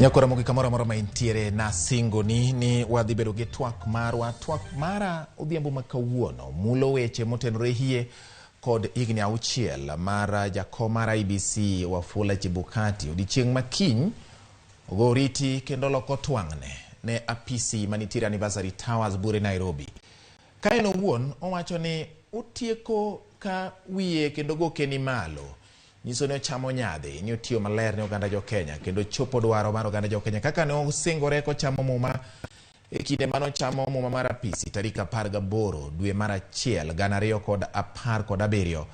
Nyakora mogi kamoro amora ma intiere nasingoni ni wadhi bedo gi twak marwa. Twak mara odhiambo ma kawuono mulo weche motenore hie kod higni 6 mar jakom mar IEBC Wafula Chebukati. Odiochieng' ma kiny ogo oriti kendo loko twang'ne ne apisi manitiere Anniversary Towers Bure Nairobi. Ka en owuon owacho ni otieko ka wiye kendo goke ni malo. Nyiso ni ochamo nyadhi ni otiyo maler ne oganda jo Kenya kendo chopo dwaro mar oganda jo Kenya kaka ne osingore kochamo muma e kinde mane ochamo muma mar apisi tarik 18 dwe mar 1 2017.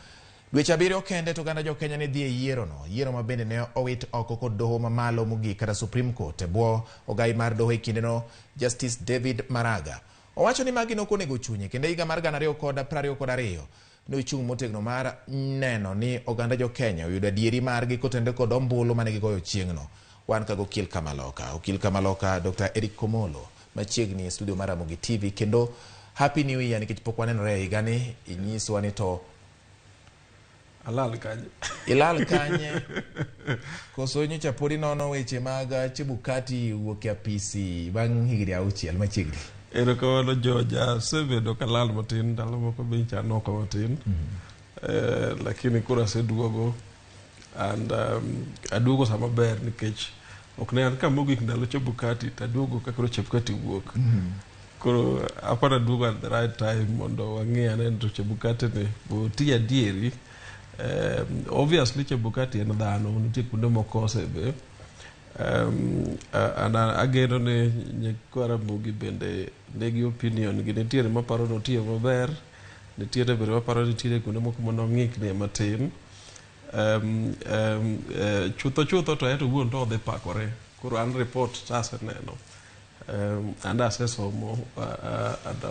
Dweche 7 kende to oganda jo Kenya ne dhi e yiero no, yiero ma bende ne owit oko kod doho mamalo mogik kata Supreme Court e bwo ogai mar doho e kindeno Justice David Maraga. Owacho ni magi nok onego chunye kendo e higa mar 2022 ne ochung' motegno mar neno ni oganda jo Kenya oyudo adieri margi kotenore kod ombulu mane gigoyo chieng'no. Wan ka gokil Kamaloka. Okil Kamaloka Dr. Eric Komolo machiegni e studio mar Ramogi TV kendo Happy New Year nikech pok wanenore e higani, inyiswa ni to Alal kanye? Ilal kanye? Koso nyocha pod inono weche mag Chebukati wuok e apisi bang' higni 6 machiegni. Erokamano George, asebedo kalal matin ndalo moko be nyicha oko matin. Lakini koro aseduogo and aduogo sama ber nikech ok ne an ka mogik ndalo Chebukati to aduogo ka koro Chebukati wuok. Koro aparo aduogo at the right time mondo wang'i ane to Chebukati ni oti adieri. Obviously Chebukati en dhano, nitie kuonde mokose be. And ageno ni nyikwa Ramogi bende nigi opinion gi nitiere maparo ni otiyo maber, nitiere bende maparo ni nitiere kuonde moko manong'iknie matin. Chutho chutho to en owuon to odhi pakore. Koro an report to aseneno. And asesomo and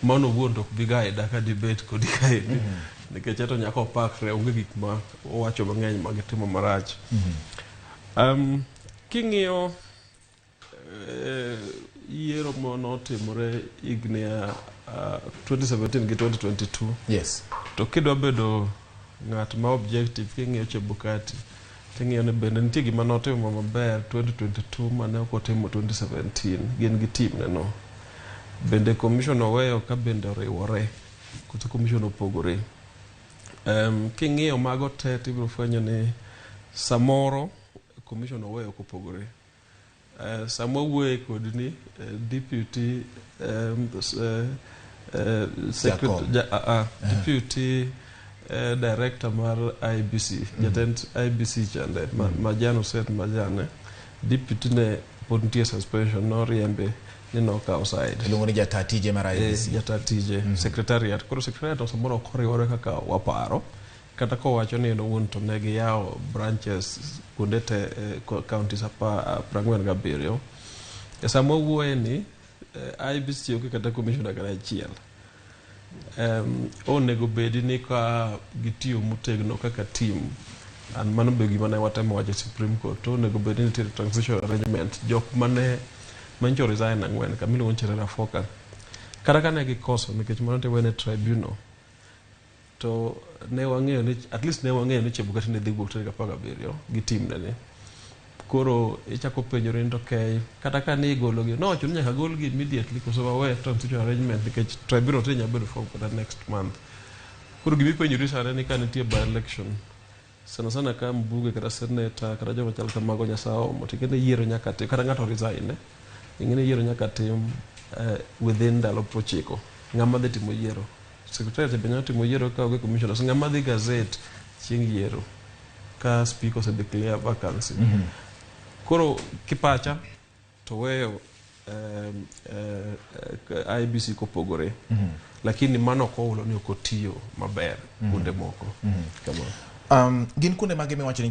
mano owuon to ok bi guide ka debate kodi kaendi. Nikech eto nyaka opakre onge gik ma owacho mang'eny ma gitimo marach. King'iyo yiero manotimore higni 2017 gi 2022 to kidwa bedo ng'at ma objective king'iyo Chebukati ting'iyo ni bende nitie gima notimo maber 2022 mane ok otimo 2017 gin gi team ne no. Bende commission oweyo ka bende oriwore koso commission opogore. King'iyo mago te tibiro fwenyo ni samoro commission oweyo kopogore. Sama wawuoye kodi ni deputy deputy director mar IEBC, jatend IEBC chande Majan Hussein Majane, deputy ne pod nitie suspension noriembe ni nokawo side. Iluongo ni jata tije mar IEBC. Jata tije, secretariat. Koro secretariat samoro ok oriwore kaka waparo. Kata kowacho ni en owuon to ne giyawo branches kuonde te counties 47. E sama wawuoye ni IEBC onge kata commissioner kata achiel. Onego bedi ni ka gitiyo motegno kaka team and mano be gima ne watemo wacho e Supreme Court to onego bed ni nitiere transition arrangement jok mane manyocha resign 4 ka miluongo ni Cherera Foka kata kane gikoso nikech mano tiwene tribunal to ne wang'eyo ni at least ne wang'eyo ni Chebukati ne dhi wuok tarik 17 gi team ne ni. Koro ichako penjori ni to okay, kata ka ne igologi nowacho ni nyaka golgi immediately koso wawe transition arrangement nikech tribunal to nyalo bedo form kata next month. Koro gima ipenjori sani ni ka nitie by election sana sana ka mbunge kata senator kata joma chal kamago Nyasaye oomo to ing'e ni yiero nyaka tim kata ng'ato resign ing'e ni yiero nyaka tim within ndalo 90. Ng'ama dhi timo yiero? Secretariat be nyalo timo yiero ka onge commissioners. Ng'ama dhi gazette chieng' yiero ka speaker ose declare vacancy. Koro kipacha to weyo IEBC kopogore. Lakini mano ok ohulo ni ok otiyo maber kuonde moko. Kamano. Gin kuonde mage miwacho ni